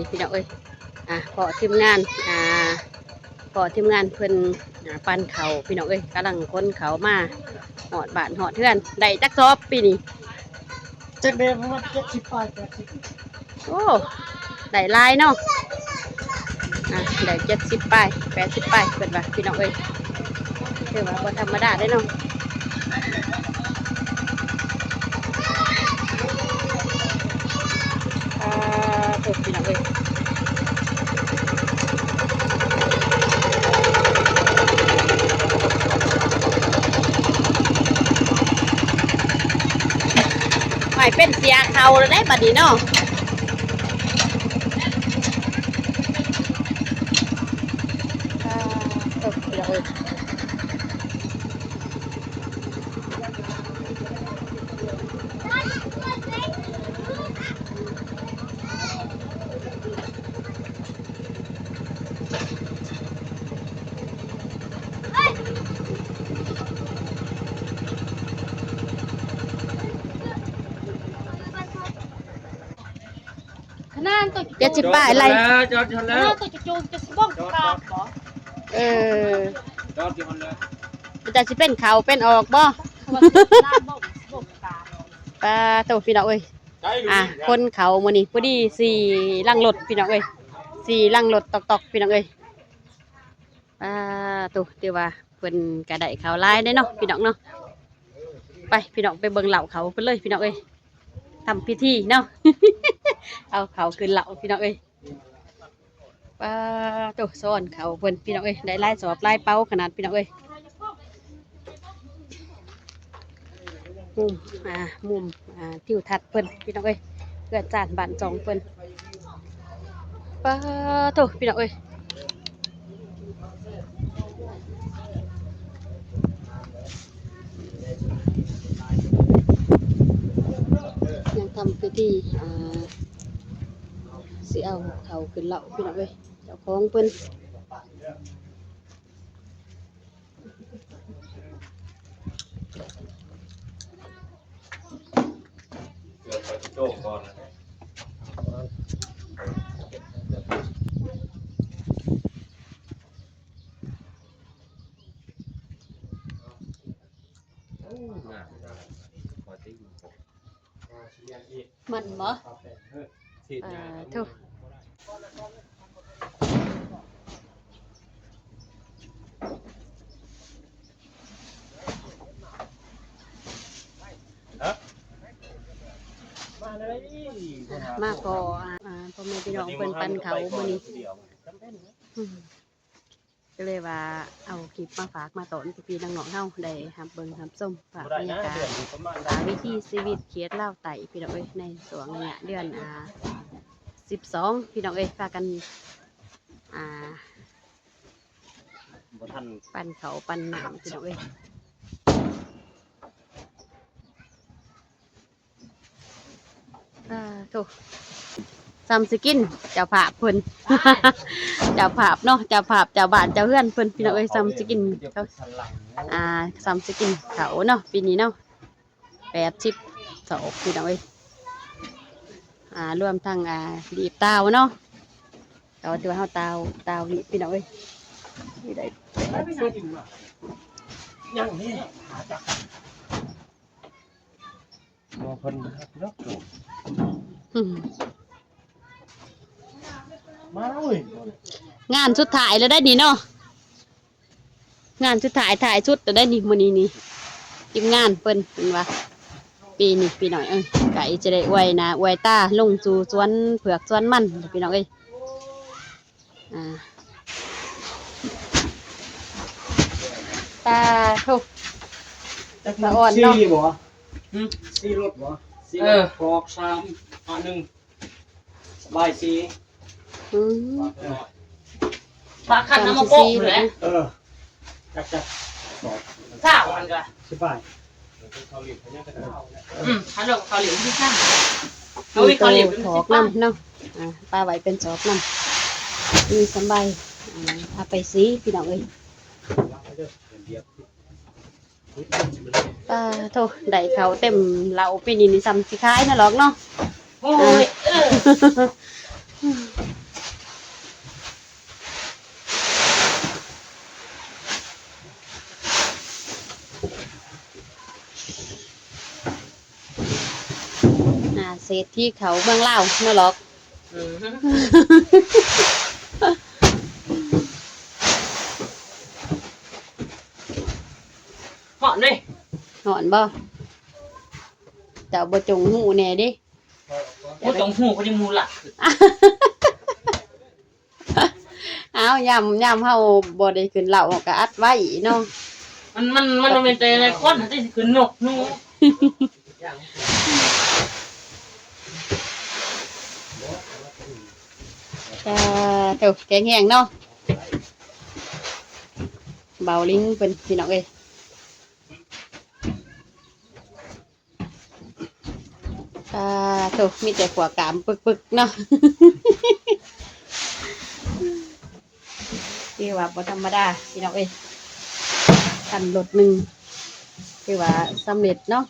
ພີ່ນ້ອງເອີຍ ອ່າ ພໍ້ທີມງານ ອ່າ ພໍ້ທີມງານເພິ່ນ ອ່າ ປັ່ນເຂົ້າ ພີ່ນ້ອງເອີຍ ກຳລັງຂົນເຂົ້າມາຮອດບ້ານຮອດເຮືອນ. ໄດ້ຈັກສອບປີນີ້? ຈັກແດ່ ປະມານເຈັດສິບປາຍ ແປດສິບ. ໂອ້ ໄດ້ຫຼາຍເນາະ ອ່າ ໄດ້ເຈັດສິບປາຍ ແປດສິບປາຍ ເພິ່ນວ່າ ພີ່ນ້ອງເອີຍ. ຖືວ່າບໍ່ທຳມະດາເດ້ເນາະ. ອ່າ ໂທ້ ພີ່ນ້ອງເອີຍ ໄປເປັນເສຍເຂົ້າແລ້ວໄດ໋ບັດນີ້ເນາະ. ອ່າ ໂທ້ ພີ່ນ້ອງເອີຍ. ຂະໜາດໂຕ ເຈັດສິບປາຍໄລ່ ຈອດຫັ້ນແລ້ວ ຂະໜາດໂຕຈູ່ໆຈະຊິບໍ່ຂາດບໍ່? ເອີ ຈອດຢູ່ຫັ້ນແຫຼະ ເປັນຕາຊິເປັນເຂົ້າເປັນອອກບໍ່? ປາໂຕ ພີ່ນ້ອງເອີຍ ອ່າ ຂົນເຂົ້າມື້ນີ້ພໍດີສີ່ລັງລົດ ພີ່ນ້ອງເອີຍ ສີ່ລັງລົດຕອກໆ ພີ່ນ້ອງເອີຍ. ປາໂຕ ຖືວ່າເພິ່ນກະໄດ້ເຂົ້າຫຼາຍເດ້ເນາະ ພີ່ນ້ອງເນາະ. ໄປ ພີ່ນ້ອງ ໄປເບິ່ງເລົ້າເຂົ້າເພິ່ນເລີຍ ພີ່ນ້ອງເອີຍ ທຳພິທີເນາະ ເອົາເຂົ້າຂຶ້ນເລົ້າ ພີ່ນ້ອງເອີຍ. ປາໂຕ ຊ້ອນເຂົ້າເພິ່ນ ພີ່ນ້ອງເອີຍ ໄດ້ຫຼາຍສອບຫຼາຍເປົາຂະໜາດ ພີ່ນ້ອງເອີຍ. ມຸມ ອ່າ ມຸມ ອ່າ ທິວທັດເພິ່ນ ພີ່ນ້ອງເອີຍ ເຮືອນຊານບ້ານຊ່ອງເພິ່ນ. ປາໂຕ ພີ່ນ້ອງເອີຍ ຍັງທຳພິທີ ອ່າ ຊິເອົາເຂົ້າຂຶ້ນເລົ້າ ພີ່ນ້ອງເອີຍ ເຈົ້າຂອງເພິ່ນ. ມັນບໍ່? ເອີ ໂທ້ ມາພໍ້ ອ່າ ພໍ່ແມ່ພີ່ນ້ອງເພິ່ນປັນເຂົ້າມື້ນີ້ ອືມ. ກໍເລີຍວ່າເອົາຄລິບມາຝາກມາຕ້ອນພີ່ໆນ້ອງໆເຮົາໄດ້ຮັບເບິ່ງຮັບຊົມພາບບັນຍາກາດ ອ່າ ວິຖີຊີວິດເຂດລາວໃຕ້ ພີ່ນ້ອງເອີຍ ໃນຊ່ວງໄລຍະເດືອນ ອ່າ ສິບສອງ ພີ່ນ້ອງເອີຍ ພາກັນ ອ່າ ບໍ່ທັນປັ່ນເຂົ້າປັ່ນນ້ຳ ພີ່ນ້ອງເອີຍ. ອ່າ ໂທ້ ຊ່ຳຊິກິນ ເຈົ້າພາບເພິ່ນ ເຈົ້າພາບເນາະ ເຈົ້າພາບ ເຈົ້າບ້ານ ເຈົ້າເຮືອນເພິ່ນ ພີ່ນ້ອງເອີຍ ຊ່ຳຊິກິນເຂົ້າ ອ່າ ຊ່ຳຊິກິນເຂົ້າເນາະ ປີນີ້ເນາະ ແປດສິບສອບ ພີ່ນ້ອງເອີຍ ອ່າ ລວມທັງ ອ່າ ລີບຕາວເນາະ ເຂົາຖືວ່າເຮົາຕາວ ຕາວລີບ ພີ່ນ້ອງເອີຍ ນີ້ໄດ້ແປດສິບ ຍັງນີ້ ບໍ່ເພິ່ນຮັກດອກໂຕ ອືມ ມາເວີຍ ງານສຸດທ້າຍແລ້ວໄດ໋ນີ້ເນາະ ງານສຸດທ້າຍ ທ້າຍສຸດແລ້ວໄດ໋ນີ້ ມື້ນີ້ນີ້ ທີມງານເພິ່ນ ເພິ່ນວ່າ ປີນີ້ ພີ່ນ້ອງເອີຍ ໃກ້ຈະໄດ້ອວຍໜ້າອວຍຕາ ລົງສູ່ສວນເຜືອກສວນມັນ ພີ່ນ້ອງເອີຍ. ອ່າ ປາໂທ້ ຈັກ ສະອອນເນາະ ສີ່ບໍ່? ຫຶ? ສີ່ລົດບໍ່? ສີ່ລົດ ເອີ ຖອກສາມ ພະໜຶ່ງ ສະບາຍສີ່ ອືມ ປາຄັນນຳມາໂກະພຸ້ນແຫຼະ ເອີ ຈັກ ຈັກ ຊາວອັນກະ ສິບປາຍ ອືມ ຄັນເຮົາເຂົ້າຫຼຽມຄືກັນ ເຮົາມີເຂົ້າຫຼຽມ ຖອກນຳເນາະ ອ່າ ປາໄວ້ເປັນສອບນຳ ມີສຳໃບ ອ່າ ເອົາໄປສີ ພີ່ນ້ອງເອີຍ ປາໂທ້ ໄດ້ເຂົ້າເຕັມເລົ້າ ປີນີ້ນີ້ຊ່ຳຊິຂາຍນະຫຼອກເນາະ ໂອ້ຍ ອ່າ ເອີ. ສະເຫດທີ່ເຂົ້າເມືອງລາວເນາະຫຼອກ. ອືມ ຮ້ອນເດ້. ຮ້ອນບໍ່? ເຈົ້າບໍ່ຈົ່ງຮູ້ແດ່ເດ້. ບໍ່ຕ້ອງຮູ້ ເຂົາຍັງຮູ້ລະ. ອ້າວ ຍາມ ຍາມເຮົາບໍ່ໄດ້ຂຶ້ນເລົ່າ ເຮົາກໍອັດໄວ້ເນາະ. ມັນ ມັນ ມັນບໍ່ແມ່ນແຕ່ຫຼາຍຄົນທີ່ຊິຂຶ້ນເນາະ ໜູ. ສາທຸ ແຂງແຮງເນາະ ເບົາລິງເພິ່ນ ພີ່ນ້ອງເອີຍ. ສາທຸ ມີແຕ່ຂົວກາມປຶກໆເນາະ. ຖືວ່າບໍ່ທຳມະດາ ພີ່ນ້ອງເອີຍ. ຄັນລົດໜຶ່ງ ຖືວ່າສຳເລັດເນາະ.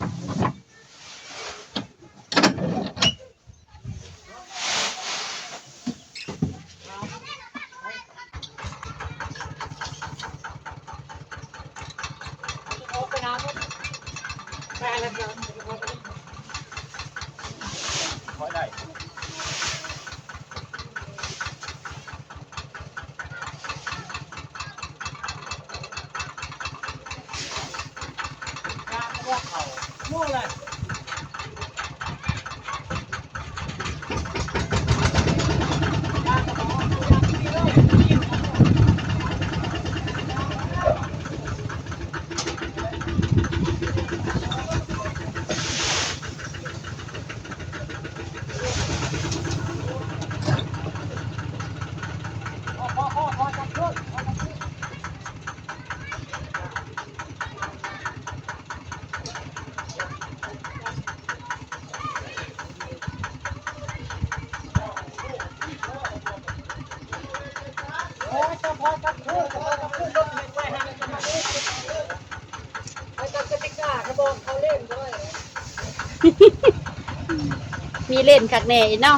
ມີເລນຄັກແນ່ອີກເນາະ.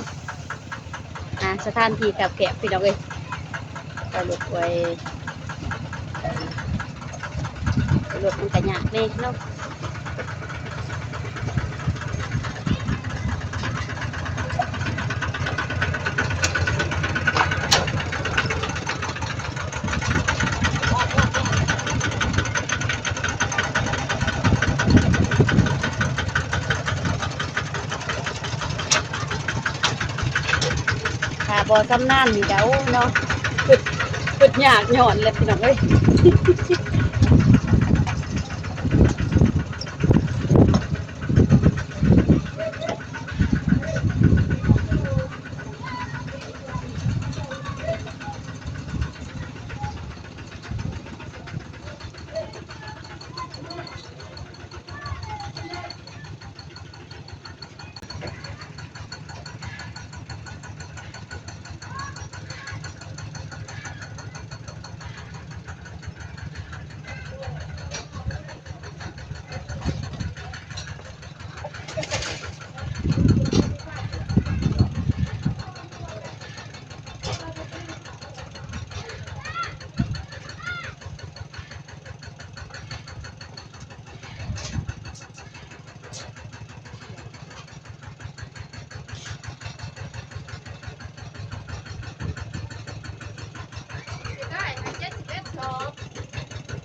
ອ່າ ສະຖານທີ່ຄັບແຄບ ພີ່ນ້ອງເອີຍ. ໄປລົດໄວ້ ລົດມັນກະຍາກແນ່ເນາະ. ຖ້າບໍ່ຊຳນານນີ້ກະ ໂອ້ ເນາະ ຄຶດ ຄຶດຍາກຍ້ອນແຫຼະ ພີ່ນ້ອງເອີຍ.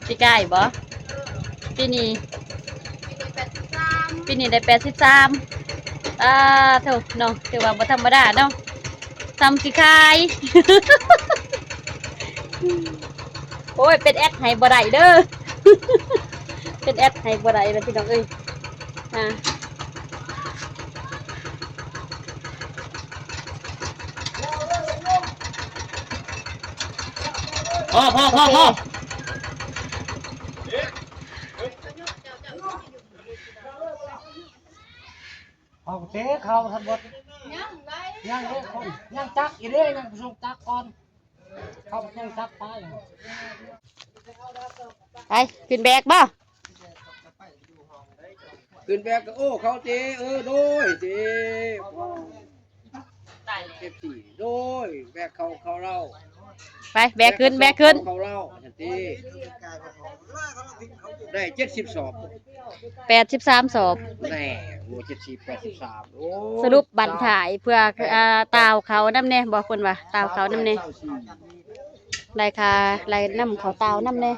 ປີກາຍບໍ່? ປີນີ້ ປີນີ້ໄດ້ແປດສິບສາມ. ອ່າ ໂທ້ເນາະ ຖືວ່າບໍ່ທຳມະດາເນາະ. ສ່ຳຊິຂາຍ ໂອ້ຍ ເປັນແອັດໃຫ້ບໍ່ໄດ້ເດີ ເປັນແອັດໃຫ້ບໍ່ໄດ້ລະ ພີ່ນ້ອງເອີຍ. ອ່າ ພໍ ພໍ ພໍ ພໍ. ເອົາເຕະເຂົ້າທັນໝົດ. ຍັງໄດ໋ ຍັງເດ້ຄົນ ຍັງຈັກອີກເດ້ ຍັງໄປສົ່ງຈັກກ່ອນ ເຂົ້າໄປສົ່ງຈັກໄປ. ໄປ ຂຶ້ນແບກບໍ່? ຂຶ້ນແບກກໍ ໂອ້ ເຂົ້າເຕະ ເອີ ໂດຍເຕະ ເອັຟຊີ ໂດຍ ແບກເຂົ້າ ເຂົ້າເລົາ ໄປ ແບກຂຶ້ນ ແບກຂຶ້ນ ເຂົ້າເລົາ ວ່າຊັ້ນຕິ ໄດ້ເຈັດສິບສອບ. ແປດສິບສາມສອບ ແນ່ ໝູ່ເຈັດສິບ ແປດສິບສາມ ໂອ້ຍ ສະຫຼຸບບັ້ນທ້າຍເພື່ອ ສາມ ອ່າ ຕ່າວເຂົ້ານຳແດ່ ບອກເພິ່ນວ່າຕ່າວເຂົ້ານຳແດ່ ໄລ່ຄ່າ ໄລ່ນຳເຂົ້າຕ່າວນຳແດ່.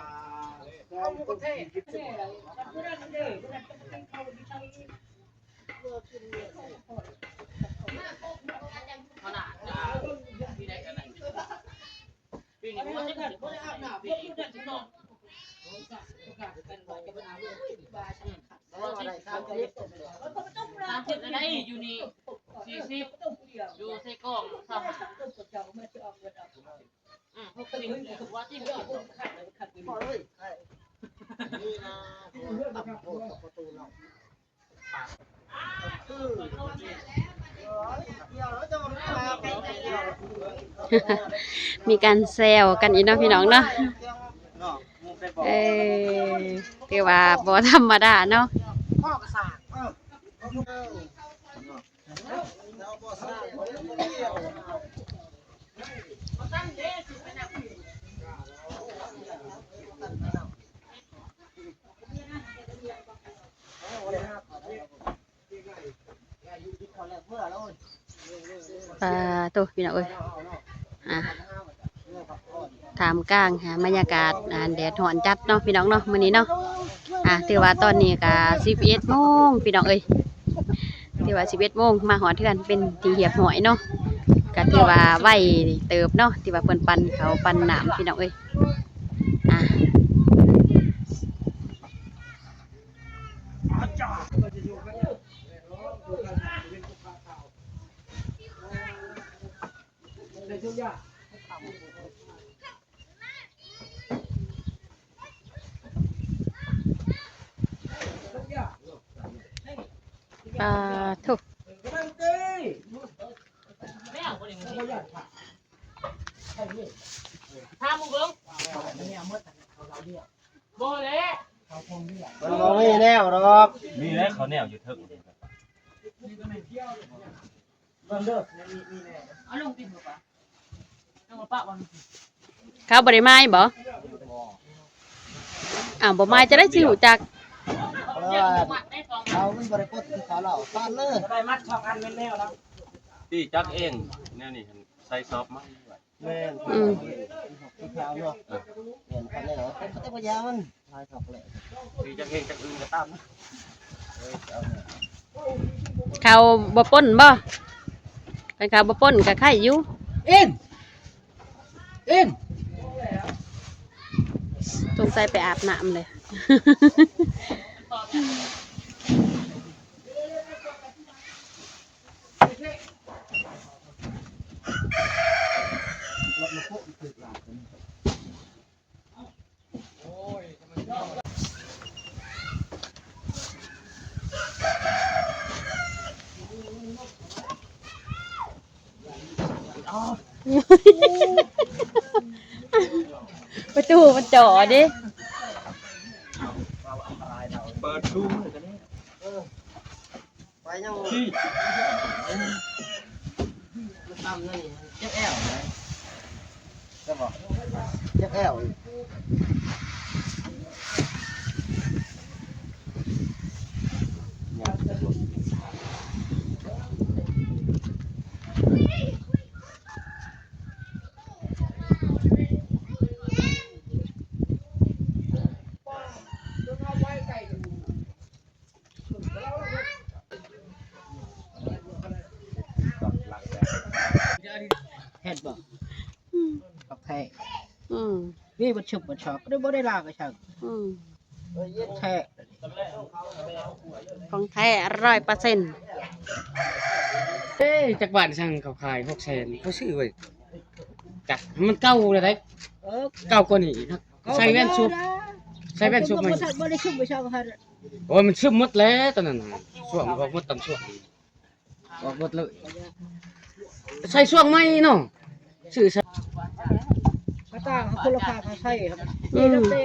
ສາມສິບ ໄດ້ຢູ່ນີ້ ສີ່ສິບ ຢູ່ໃສ່ກ່ອງ ຊາວຫ້າ ອືມ ຫົກສິບ ວ່າທີ່ມີ ມີການແຊວກັນອີກເນາະ ພີ່ນ້ອງເນາະ. ເອີ ຖືວ່າບໍ່ທຳມະດາເນາະ. ປາໂຕ ພີ່ນ້ອງເອີຍ ອ່າ ທ່າມກາງ ອ່າ ບັນຍາກາດ ອ່າ ແດດຮ້ອນຈັດເນາະ ພີ່ນ້ອງເນາະ ມື້ນີ້ເນາະ. ອ່າ ຖືວ່າຕອນນີ້ກະສິບເອັດໂມງ ພີ່ນ້ອງເອີຍ ຖືວ່າສິບເອັດໂມງ ມາຮອດເຮືອນເປັນທີ່ຮຽບຮ້ອຍເນາະ. ກະຖືວ່າໄວເຕີບເນາະ ທີ່ວ່າເພິ່ນປັ່ນເຂົ້າປັ່ນນ້ຳ ພີ່ນ້ອງເອີຍ ອ່າ. ປາໂທ ຖາມເບິ່ງ ບໍ່ແຫຼະ ມັນບໍ່ມີແນວດອກ ມີແຫຼະ ເຂົາແນວຢູ່ເທິງ. ເບິ່ງເດີ ມີ ມີແນ່ ເອົາລົງຕິ ເຂົາບໍ່ໄດ້ໝາຍບໍ່? ອ້າວ ບໍ່ໝາຍຈະໄດ້ຊິຮູ້ຈັກ ເພາະວ່າເຂົາມັນບໍ່ໄດ້ປົດຄືເຂົາເລົ່າ ຕາມເລີຍ ໄດ້ມັດສອງອັນແມ່ນແນວລະ ຕີຈັກເອງ ແນວນີ້ຫັ້ນໃສ່ຊອບມາ ແມ່ນ ອືມ ແມ່ນ ຄັນແນວເຂົາຈະບໍ່ຢາມັນ ເຂົາບໍ່ປົນບໍ່? ຄັນເຂົາບໍ່ປົນກະໄຄຢູ່. ເອັນ ເອັນ ສົງໄສໄປອາບນ້ຳເລີຍ. ປະຕູມັນຈໍ້ເດ້ ເປີດຊູມ ໄປຍັງ ມັນຕ່ຳນັ້ນນີ້ ເຈັບແອວໄດ໋ ຈະບອກ ເຈັບແອວອີກ. ເຫັນບໍ່? ອືມ ຂອງແທ້ ອືມ ມີບັນຊຸບບັນຊອກ ບໍ່ໄດ້ລາກະຊັງ ອືມ ແທ້ ຂອງແທ້ຮ້ອຍເປີເຊັນ. ເອີ ຈັກບາດຊ່າງເຂົາຂາຍ ຫົກແສນ ເຂົາຊື້ໄວ້ ຈັກ ມັນເກົ່າແລ້ວໃດ໋ ເອີ ເກົ່າກວ່ານີ້ອີກ ໃສ່ແວ່ນຊຸບ ໃສ່ແວ່ນຊຸບໃໝ່ ບໍ່ໄດ້ຊຸບບໍ່ຊອກຫັ້ນ. ໂອ້ຍ ມັນຊຶມໝົດແລ້ວຕອນນັ້ນນະ ຊ່ວງອອກໝົດຕອນຊ່ວງ ອອກໝົດເລີຍ ໃສ່ຊ່ວງໃໝ່ເນາະ ຊື້ໃສ່ ກະຕ່າງຄຸນລະພາບເຮົາໃສ່ ອືມ ມີຕັ້ງແຕ່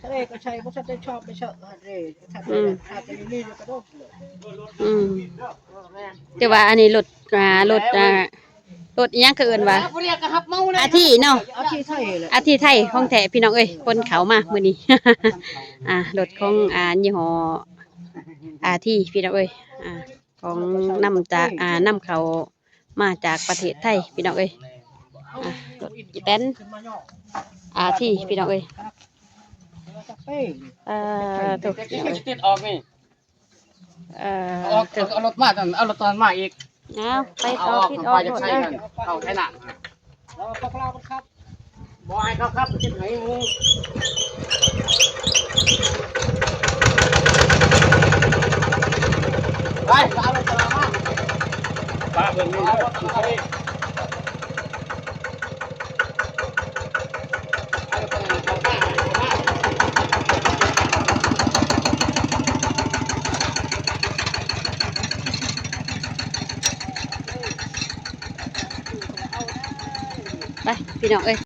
ທະເລກະໃສ່ ບໍ່ທັນໄດ້ຊອບໄປເຊາະຫັ້ນເດ້ ອືມ ຖ້າແຕ່ນີ້ກະດົກເລີຍ ອືມ ແຕ່ວ່າອັນນີ້ລົດ ອ່າ ລົດ ອ່າ ລົດອີ່ຫຍັງເຂົາເອີ້ນວ່າ ອາທີເນາະ ອາທີໄທແຫຼະ ອາທີໄທຂອງແທ້ພີ່ນ້ອງເອີຍ. ຄົນເຂົ້າມາມື້ນີ້ ອ່າ ລົດຂອງ ອ່າ ຍີ່ຫໍ້ອາທີພີ່ນ້ອງເອີຍ ອ່າ ຂອງນຳຈາກ ອ່າ ນຳເຂົ້າມາຈາກປະເທດໄທພີ່ນ້ອງເອີຍ. ອ່າ ລົດອີແຕນອາທີພີ່ນ້ອງເອີຍ ເອີ ໂທ້ ຕິດອອກນີ້ ເອີ ເອົາອອກ ເອົາລົດມາ ເອົາລົດຕອນມາອີກ ເອົາໄປຕໍ່ ຕິດອອກໂລດເດີ ເຂົ້າໄທນາ ແລ້ວພວກເຮົາມັນຂັບ ບໍ່ໃຫ້ເຂົາຂັບ ເຮັດໃຫ້ໝູ່ ໄປ ເອົາລົດມາ ປະເບິ່ງນີ້ ໄປພີ່ນ້ອງເອີຍ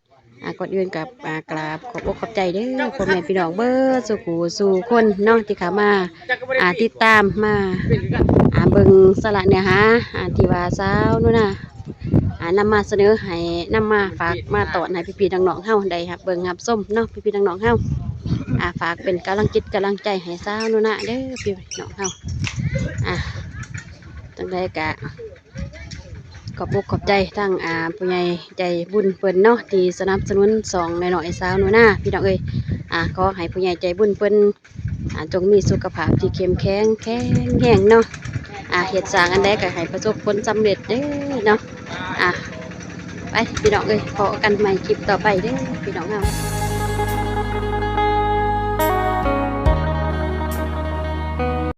ອ່າ ກ່ອນອື່ນກໍ ອ່າ ກາບຂອບອົກຂອບໃຈເດີ ພໍ່ແມ່ພີ່ນ້ອງເບິດສູ່ຜູ້ສູ່ຄົນເນາະ ທີ່ເຂົ້າມາ ອ່າ ຕິດຕາມ ມາ ອ່າ ເບິ່ງສາລະເນື້ອຫາ ອ່າ ທີ່ວ່າສາວໜູນາ ອ່າ ນຳມາສະເໜີໃຫ້ ນຳມາຝາກມາຕ້ອນໃຫ້ພີ່ໆນ້ອງໆເຮົາໄດ້ຮັບເບິ່ງຮັບຊົມເນາະ ພີ່ໆນ້ອງໆເຮົາ ອ່າ ຝາກເປັນກຳລັງຈິດກຳລັງໃຈໃຫ້ສາວໜູນາເດີ ພີ່ນ້ອງເຮົາ. ອ່າ ຈັ່ງໃດກະ ຂອບອົກຂອບໃຈທັງ ອ່າ ຜູ້ໃຫຍ່ໃຈບຸນເພິ່ນເນາະ ທີ່ສະໜັບສະໜູນຊ່ອງນ້ອຍໆສາວໜູນາ ພີ່ນ້ອງເອີຍ. ອ່າ ຂໍໃຫ້ຜູ້ໃຫຍ່ໃຈບຸນເພິ່ນ ອ່າ ຈົ່ງມີສຸຂະພາບທີ່ເຂັ້ມແຂງ ແຂງແຮງເນາະ ອ່າ ເຮັດສ້າງອັນໃດກໍໃຫ້ປະສົບຜົນສຳເລັດເດີເນາະ. ອ່າ ໄປພີ່ນ້ອງເອີຍ ພໍ້ກັນໃໝ່ຄລິບຕໍ່ໄປເດີພີ່ນ້ອງເຮົາ.